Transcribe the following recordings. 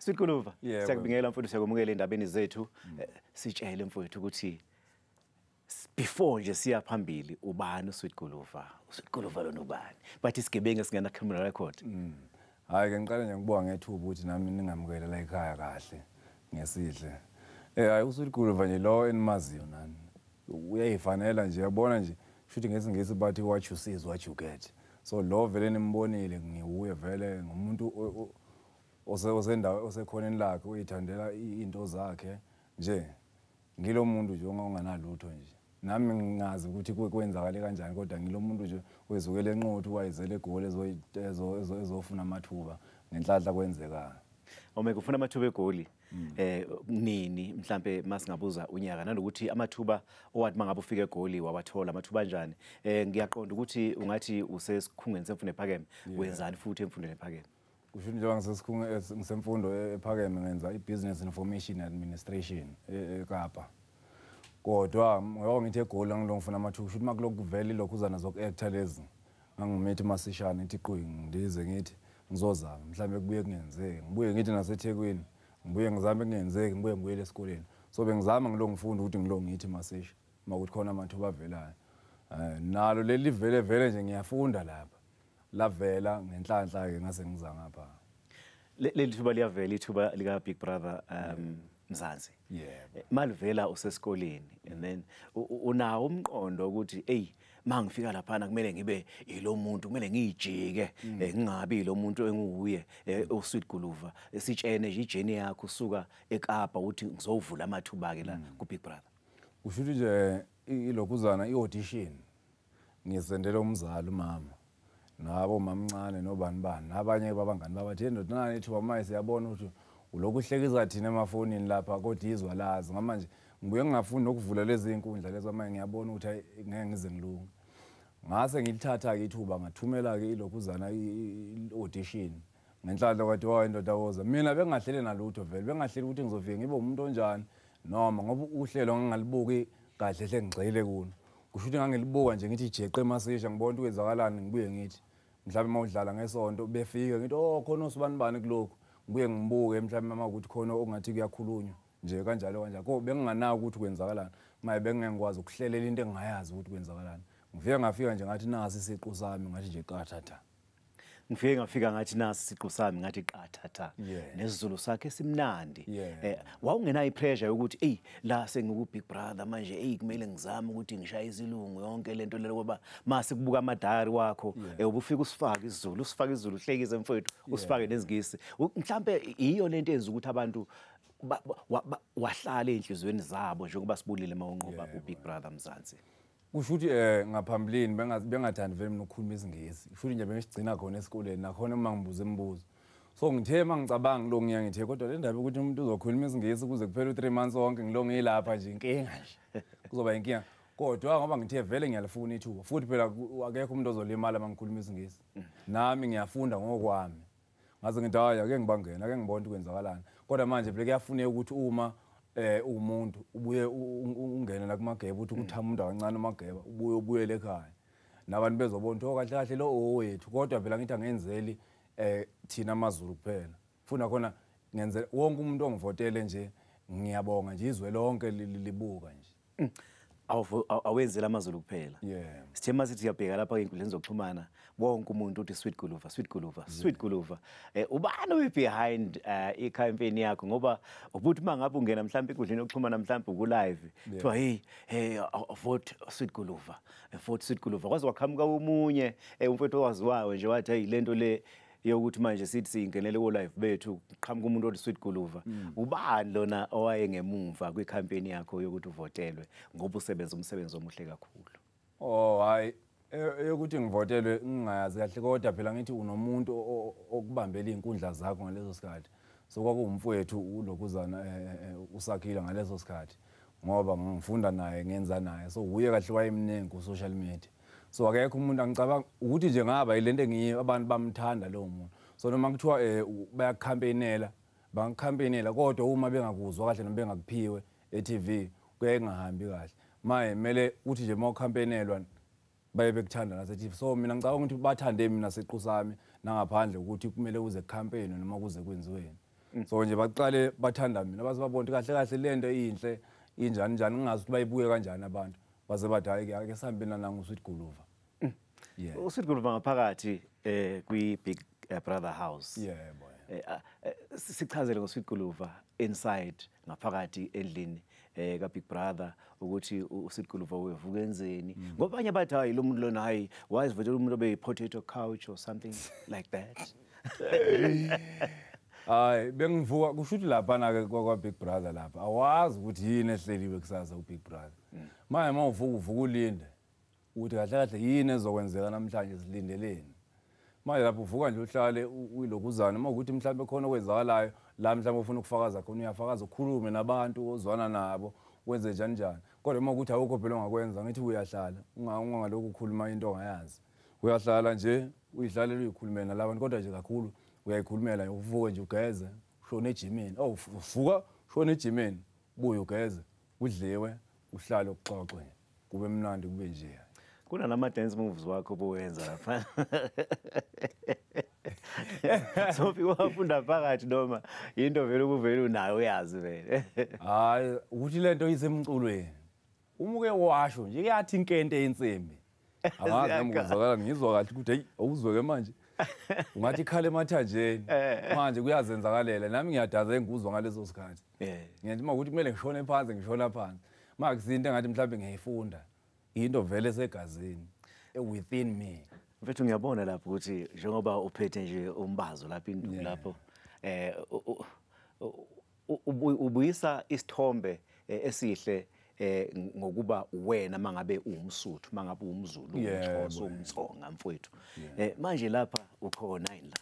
Sweet Guluva, Yebo. siyakubingelela mfowethu, siyakwamukela endabeni zethu. Sitshele mfowethu ukuthi before nje siya phambili, ubani uSweet Guluva? USweet Guluva lona ubani? Bathi isigebengu esingena criminal record. Hayi ke, ngiqale nje ngibonga ngethuba ukuthi nami ningamukele la ekhaya kahle ngesihle. Hayi, uSweet Guluva nje lo enimaziyo nani. Uyayifanela nje, yabona nje, shuthi ngesiNgisi bathi what you see is what you get. So lo vele nimbonile ngiwuye vele ngumuntu osendawo osekhoneni lakhe, uyithandela into zakhe nje. Ngilo muntu nje onganalutho nje. Nami ngingazi ukuthi kwenzakale kanjani, kodwa ngilo muntu nje oyizukela eNquthu, wayizela eGoli ezofuna amathuba, ngenhlanhla kwenzeka. Omega ufuna amathuba eGoli. Nini mhlambe masingabuza unyaka, nanokuthi amathuba owathi mangabe ufika eGoli wawathola amathuba kanjani? Ngiyaqonda ukuthi ungathi usesikhungweni semfundo ephakeme, wenzani futhi emfundweni ephakeme? Kusho ukuthi njengoba ngisesikhungo ngisemfundo ephakeme, ngenza i-business information administration eKapa. Kodwa ngoba ngithi eGoli ngilo ngifuna amathuba, kusho ukuthi makulokhu kuvela ilokhuzana zoku-acta lezi, ngangimethi masishane ngithi qwi, ngize ngithi ngizozama mhlawumbe kubuye kungenzeki, ngibuye ngithi naseThekwini ngibuye ngizame kungenzeki, ngibuye ngibuyele esikoleni. So bengizama ngilo ngifunda ukuthi ngilo ngithi masisha makuthi khona amathuba avelayo. Nalo leli vele vele nje ngiyafunda lapha, lavela ngenhlanhla ke ngase ngiza ngapha. Leli thuba liyavela, ithuba lika Big Brother Mzansi. Yebo. Malivela usesikoleni, and then unawo umqondo ukuthi hey, mangifika laphana kumele ngibe ilo muntu, kumele ngijike, ngingabi lo muntu enguye uSweet Guluva? Sitshene nje i-journey yakho usuka eKapa uthi ngizovula amathuba ke la ku Big Brother. Kusho ukuthi nje ilokhuzana i-audition ngisendele umzali, umama nabo mamncane nobani bani nabanye babangani babathi, "Ndoda, nani ithuba manje, siyabona ukuthi ulokhu uhlekisa thina emafonini lapha, kodwa izwa lazi." Ngamanje ngibuye ngingafuni nokuvula lezi inkundla lezo, manje ngiyabona ukuthi hayi, ngeke ngize ngilunge. Ngase ngilithatha-ke ithuba, ngathumela-ke ilokhuzana i-audition, ngenhlanhla kwathi wayi ndoda woza. Mina bengingahlele nalutho vele, bengingahleli ukuthi ngizofike ngibe umuntu onjani, noma ngoba uhlelo ngangingalibuki kahle hle, ngigxile kulo. Kusho ukuthi ngangilibuka nje ngithi jeqe masisha, ngibona ukuthi kwenzakalani, ngibuye ngithi mhlawumbe uma udlala ngesonto befike ngithi, "Oh, khona osibani bani kulokhu," ngibuye ngibuke mhlawumbe uma ukuthi khona okungathi kuyakhulunywa nje kanjalo kanjalo. Ko benginganaki ukuthi kwenzakalani maye, bengingeke ngikwazi ukuhlelela into engingayazi ukuthi kwenzakalani. Ngifike ngafika nje ngathi nasi isiqu sami, ngathi nje qathatha. Ngifike ngafika ngathi nasi isiqu sami, ngathi qathatha. NesiZulu sakhe simnandi. Wawungenayo i-pressure yokuthi ey, la sengiku Big Brother manje, ey, kumele ngizame ukuthi ngishaye isilungu yonke lento lelo, ngoba mase kubuka ama-diary wakho ubufika usifake isiZulu, usifake isiZulu, uhlekise mfowethu, usifake nezingisi. Mhlambe iyo lento eyenza ukuthi abantu wahlala ey'nhliziyweni zabo njengoba sibulile mawunqoba uBig Brother Mzansi? Kusho ukuthi ngaphambilini bengathandi vele mina ukukhuluma isiNgisi. Kusho ukuthi nje bengisigcina khona esikoleni, nakhona uma ngibuza imibuzo. So ngithe mangicabanga lo ngiya ngithe, kodwa le ndaba ukuthi umuntu uzokhuluma isiNgisi kuze kuphele u3 months wonke ngilo ngilapha nje, inkinga nje. Kuzoba inkinga. Kodwa ngoba ngithe vele ngiyalifuna ithuba, futhi phela akekho umuntu ozolimala mangikhuluma isiNgisi. Nami ngiyafunda ngokwami. Ngaze ngithi hayi, ake ngibangena, ake ngibone ukuthi kwenzakalani. Kodwa manje phela kuyafuneka ukuthi uma uwumuntu ubuye ungene la kumageba, uthi ukuthama umuntu kancane umageba, ubuye ubuyele ekhaya. Nabantu bezobona ukuthi oh, kahle kahle lo owethu, kodwa phela ngithi angenzeli thina amaZulu kuphela. Funa khona ngenze wonke umuntu ongivotele nje, ngiyabonga nje, izwe lonke libuka nje. Awenzela amaZulu kuphela. Yeah. Sithe masithi siyabheka lapha ey'nkundleni zokuxhumana, wonke umuntu uthi Sweet Guluva, Sweet Guluva, Sweet Guluva. Ubani obe behind i-campaign yakho? Ngoba ubuthi uma ngabe ungena mhlawumbe enkundleni yokuxhumana, mhlawumbe ku-live, kuthiwa hey hey, vote Sweet Guluva, vote Sweet Guluva. Kwaze kwaqhamuka omunye umfowethu owaziwayo nje wathi hey, lento le yokuthi manje sithi siyingenele ko-live bethu, qhamuka umuntu othi Sweet Guluva. Ubani lona owayengemumva kwi-campaign yakho yokuthi uvotelwe, ngoba usebenza umsebenzi omuhle kakhulu? Oh hayi, eyokuthi ngivotelwe ngingayazi kahle, kodwa phela ngithi unomuntu okubambela iy'nkundla zakho ngaleso sikhathi. So kwakuwumfowethu ulokhuzana uSakhile ngaleso sikhathi, ngoba ngifunda naye, ngenza naye, so uye kahle wayemningi ku-social media. So akekho umuntu, angicabanga ukuthi nje ngaba yilento engiyiyo, abantu bamthanda lowo muntu. So noma kuthiwa bayakukhampeyinela, bangakukhampeyinela, kodwa uma bengakuzwa kahle noma bengakuphiwe e-TV, kuyaye kungahambi kahle. Maye kumele uthi nje uma ukhampeyinelwa baye bekuthanda nase-TV. So mina ngicabanga ukuthi bathande mina siqu sami, nangaphandle ukuthi kumele kuze kukhampeyinwe noma kuze kwenziweni. So nje baqale bathanda mina, baze babona kahle kahle lento inhle injani njani, ngingazi ukuthi bayibuke kanjani abantu, baze bathi hayi ake sihambe nangu uSweet Guluva. Yeah. uSweet Guluva ngaphakathi kwi Big Brother House. Yebo. Sichazele ngoSweet Guluva inside ngaphakathi endlini ka Big Brother ukuthi uSweet Guluva uvuka enzeni, ngoba abanye bathi hayi lo muntu lona hayi wayezivotela umuntu obe potato couch or something like that. Hayi bengivuka kusho ukuthi lapha na ke kwa Big Brother lapha awazi ukuthi yini ehleliwe kusasa ku Big Brother. Manje mawuvuka uvuka ulinde ukuthi kahle kahle yini ezokwenzeka namhlanje, silindeleni. Manje lapho uvuka nje uhlale uyilokuzana, uma ukuthi mhlawumbe khona okwenzakalayo la mhlawumbe ufuna ukufakaza khona uyafakaza, ukhulume nabantu ozwana nabo wenze njani njani. Kodwa uma ukuthi awukho phela ongakwenza, ngithi uyahlala ungalokhu ukhuluma into ongayazi, uyahlala nje uyidlalela uyikhulumela nalabantu, kodwa nje kakhulu uyayikhulumela uvuke nje ugeze ushone ejimini. Oh uvuka ushone ejimini ubuye ugeze udliwe uhlale uxoxe kube mnandi kube nje. Kunalama dance moves wakho obuwenza lapha. So wafunda phakathi noma into vele ukuvela unayo uyazi vele. Hayi ukuthi lento isemculweni. Uma uke washo nje kuyathi inkente yensimbi. Angazi noma kuzwakala ngizwa kahle ukuthi hey awuzweke manje. Ungathi ikhala emathanjeni. Manje kuyazenzakalela nami ngiyadaza engikuzwa ngaleso sikhathi. Ngiyathi uma ukuthi kumele ngishone phansi ngishona phansi. Manje kusinto engathi mhlawumbe ngiyayifunda. Into vele segazini within me. Mfethu ngiyabona lapho ukuthi njengoba uphethe nje umbazo lapha induku lapho ubuyisa isithombe esihle ngokuba wena mangabe uwumSuthu, mangabe uwumZulu, umXhosa, umTsonga mfowethu. Manje lapha ukhona yini la?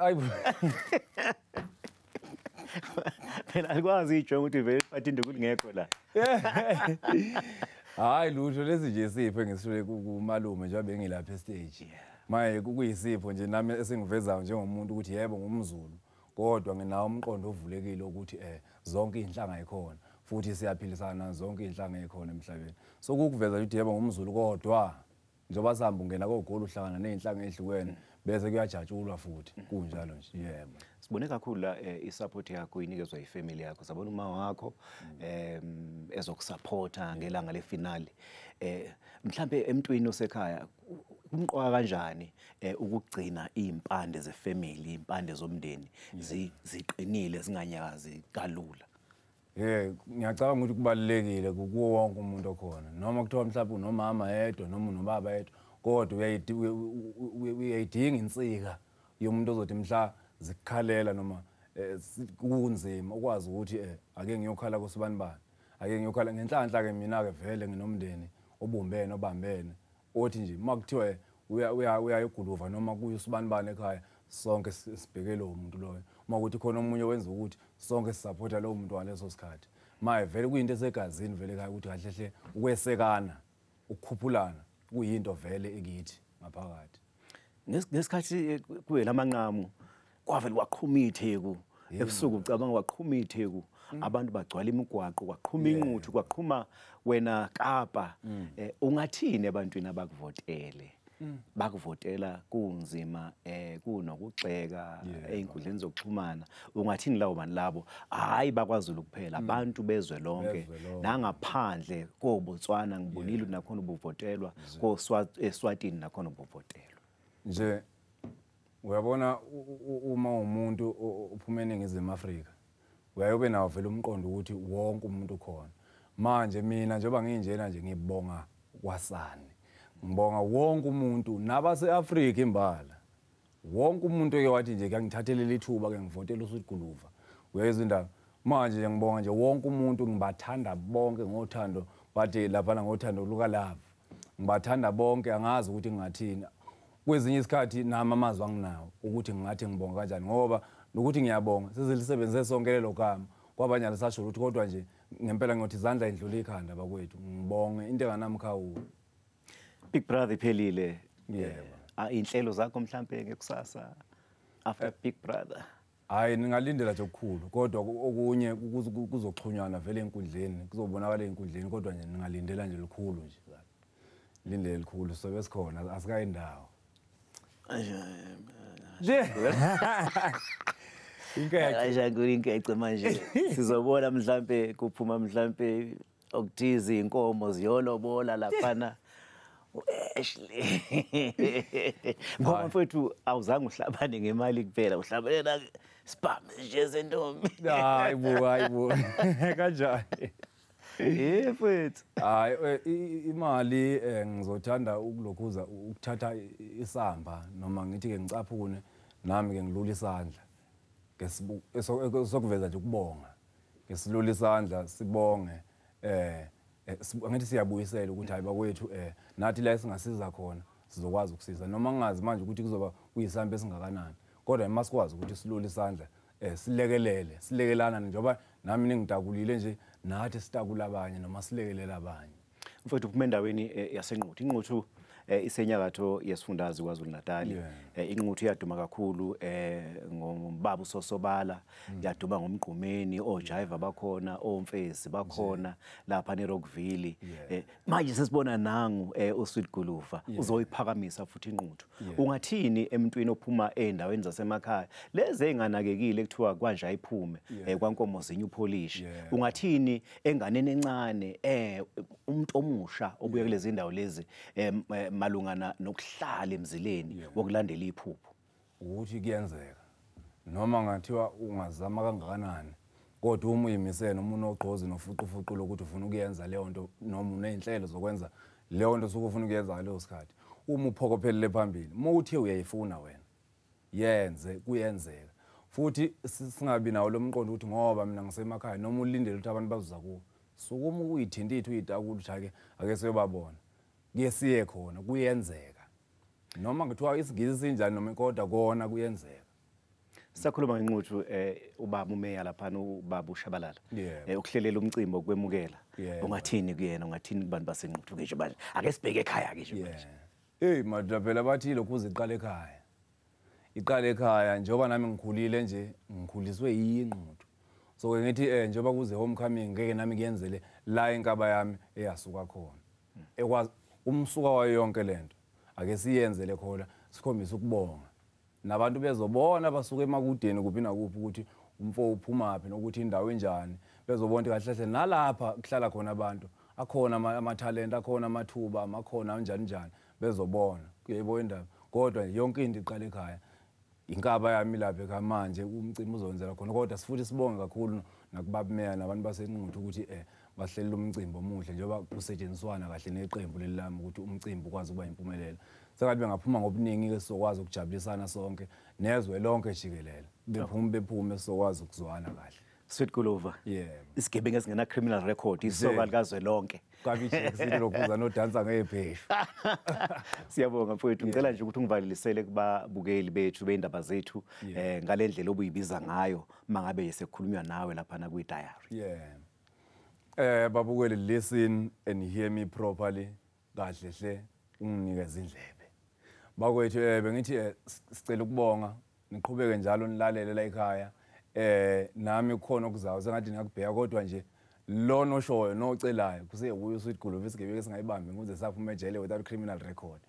Ayi phela alikwazi ijonga ukuthi vele bathi induku lingekho la. Hayi lutho lesi nje sipho engisithole kumalume njengoba bengilapha estage. Maye kuyisipho nje nami esingivezayo njengomuntu ukuthi yebo ngumZulu, kodwa nginawo umqondo ovulekile ukuthi zonke izinhlanga ikhona futhi siyaphilisana zonke izinhlanga ezikhona emhlabeni. So kukuveza ukuthi yebo ngumZulu kodwa njengoba sihamba ungena kogoli uhlangana nezinhlanga ezihlukene bese kuyajatshulwa futhi kunjalo nje. Yebo. Sibone kakhulu la isupport yakho inikezwa ifamily yakho. Sabona uma wakho ezokusupporta ngelanga lefinali. Mhlambe emntwini osekhaya kumqoka kanjani ukugcina impande zefamily, impande zomndeni ziqinile zinganyakazi kalula? Ngiyacabanga ukuthi kubalulekile kuwo wonke umuntu okhona, noma kuthiwa mhlawumbe unomama yedwa noma unobaba yedwa, kodwa uyayidinga insika yomuntu ozothi mhla zikukhalela noma kunzima ukwazi ukuthi ake ngiyokhala kusibani bani, ake ngiyokhala ngenhlanhla ke mina ke vele nginomndeni obumbene obambene othi nje uma kuthiwa uyayoguluva noma kuye usibani bani ekhaya sonke sibheke lowo muntu loyo. Uma ukuthi khona omunye wenza ukuthi sonke sisupporta lowo muntu ngaleso sikhathi. Maye vele kuyinto esegazini vele ekhaya ukuthi kahle hle ukwesekana ukukhuphulana kuyinto vele ekithi ngaphakathi. Ngesikhathi kuye lamanqamu kwavele kwaqhuma itheku ebusuku, ucabanga kwaqhuma itheku, abantu bagcwala imigwaqo, kwaqhuma inquthu, kwaqhuma wena Kapa. Ungathini ebantwini abakuvotele? Bakuvotela kunzima kunokugxeka einkundleni zokuxhumana, ungathini lawo bantu labo? Hayi bakwaZulu kuphela, abantu bezwe lonke nangaphandle koBotswana ngibonile nakhona ubuvotelwa, koSwatini nakhona ubuvotelwa. Nje uyabona uma umuntu uphuma eNingizimu Afrika uyayobe nawo vele umqondo ukuthi wonke umuntu ukhona. Manje mina njengoba nginjena nje ngibonga kwasani, ngibonga wonke umuntu nabase-Afrika imbala, wonke umuntu oke wathi nje kuyangithathelela ithuba ke ngivotela uSweet Guluva. Uyayizwa indaba? Manje nje ngibonga nje wonke umuntu, ngibathanda bonke ngothando, bathi laphana ngothando luka love, ngibathanda bonke, angazi ukuthi ngingathini. Kwezinye isikhathi nami amazwi anginawo ukuthi ngingathi ngibonga kanjani, ngoba nokuthi ngiyabonga sizilisebenzise sonke lelo gama kwabanye alisasho ukuthi, kodwa nje ngempela ngiyothi izandla indlula ikhanda bakwethu, ngibonge into enganamkhawulo. Big Brother iphelile. Yebo. Inhlelo zakho mhlambe ngekusasa after Big Brother? Hayi ningalindela nje okukhulu, kodwa okunye kuzoxhunywana vele enkundleni, kuzobonakala enkundleni, kodwa nje ningalindela nje likhulu nje. Lindele likhulu sobe sikhona, asikayi ndawo. Nje. Inkece. Ayishankulu inkece manje. Sizobona mhlambe kuphuma mhlambe okuthize inkomo ziyolobola laphana. Ashley. Ngoba mfowethu awuzange uhlabane ngemali kuphela, uhlabane na spam nje sentombi. Hayi bo, hayi bo. Kanjani? Eh mfowethu. Hayi, imali ngizothanda ukulokhuza ukuthatha isamba noma ngithi ke ngicaphune nami ke ngilula isandla. Sokuveza nje ukubonga. Ngesilula isandla sibonge angithi siyabuyisela ukuthi hayi bakwethu nathi la singasiza khona sizokwazi ukusiza noma ngingazi manje ukuthi kuzoba kuyisambe esingakanani kodwa masikwazi ukuthi silule isandla silekelele silekelana njengoba nami ningitakulile nje nathi sitakula abanye noma silekelela abanye. Mfowethu uphuma endaweni yaseNquthu. INquthu isenyakatho yesifundazwe KwaZulu Natal. INquthu iyaduma kakhulu ngombaba uSosobala, yaduma ngomgqumeni, ojiva bakhona, omfezi bakhona lapha neRockville. Manje sesibona nangu uSweet Guluva uzoyiphakamisa futhi iNquthu. Ungathini emntwini ophuma endaweni zasemakhaya lezi enganakekile kuthiwa kwanje ayiphume kwankomo zinye upolish, ungathini enganeni encane umuntu omusha obuye kulezi ndawo lezi malungana nokuhlala emzileni wokulandela iphupho? Ukuthi kuyenzeka noma ngathiwa ungazama kangakanani kodwa uma uyimisele noma unogqozi nofuqufuqu lokuthi ufuna ukuyenza leyo nto noma uney'nhlelo zokwenza leyo nto osuke ufuna ukuyenza ngaleyo sikhathi, uma uphokophelele phambili uma uthe uyayifuna wena yenze, kuyenzeka. Futhi singabi nawo lo mqondo ukuthi ngoba mina ngisemakhaya noma ulindele ukuthi abantu bazoza kuwe, sukuma uyithintithe uyitakule ukuthi ake siyobabona, kuye siye khona, kuyenzeka. Noma ngithiwa isiNgisi sinjani noma kodwa kona kuyenzeka. Sisakhuluma ngenquthu ubaba umeya laphana ubaba uShabalala ukuhlelela umcimbi wokwemukela, ungathini kuyena, ungathini kubantu baseNquthu ngisho manje? Ake sibheke ekhaya ngisho manje. Hey madoda, phela bathi lokhu uziqala ekhaya, iqala ekhaya. Njengoba nami ngikhulile nje ngikhuliswe yiNquthu, so ke ngithi njengoba kuze homecoming ngeke nami kuyenzele la inkaba yami eyasuka khona, ekwazi umsuka wayo yonke lento ake siyenzele khona, sikhombise ukubonga nabantu bezobona basuka emakudeni kuphi nakuphi ukuthi umfo uphumaphi nokuthi indawo enjani, bezobona kahle kahle nalapha kuhlala khona abantu, akhona amathalente, akhona amathuba, amakhona anjani njani, bezobona kuyayibona indaba. Kodwa yonke into iqala ekhaya, inkaba yami lapha ekhaya manje umcimbi uzowenzela khona. Kodwa sifuthi sibonge kakhulu nakubaba meya nabantu baseNquthu ukuthi bahlelela umcimbi omuhle njengoba kusetshenziswana kahle neqembu leli lami ukuthi umcimbi ukwazi ukuba impumelelo. Sengathi bengaphuma ngobuningi ke sizokwazi ukujabulisana sonke nezwe lonke jikelele, bephume sizokwazi ukuzwana kahle. Sweet Guluva, yebo, isigebengu esingena criminal record, isoka likazwe lonke. Kabi Jackson lokhuza nodansa ngebheshu. Siyabonga mfowethu, ngicela nje ukuthi ungivalelisele kubabukeli bethu beindaba zethu ngalendlela obuyibiza ngayo mangabe sekukhulunywa nawe lapha na kwi-diary. Yeah. Babukeli, listen and hear me properly, kahle hle unginikeze indlebe. Bakwethu bengithi sicela ukubonga, niqhubeke njalo nilalele la ekhaya. Nami kukhona okuzayo sengathi ngakubheka kodwa nje lo noshoyo nocelayo kuseyuye uSweet Guluva isigebengu esingayibambi ukuze saphuma ejele without criminal record.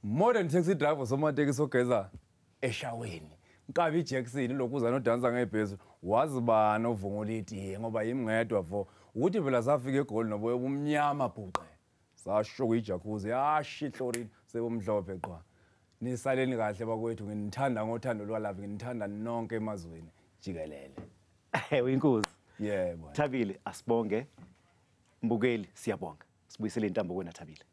Modern taxi driver somatekisi ogeza eshaweni. Nkabi Jackson lokhuza nodansa ngebhesi wazibani ovungula itiye ngoba yimngedwa vo ukuthi phela safika eGoli noboya obumnyama bhuqe sasho kuyijacuzzi yashihlorini sebumhlophe qwa. Nisaleni kahle bakwethu, nginithanda ngothando lwalapha, nginithanda nonke emazweni jikelele. Uyinkosi. Yebo. Thabile, asibonge. Mbukeli, siyabonga. Sibuyisele intambo kuwena Thabile.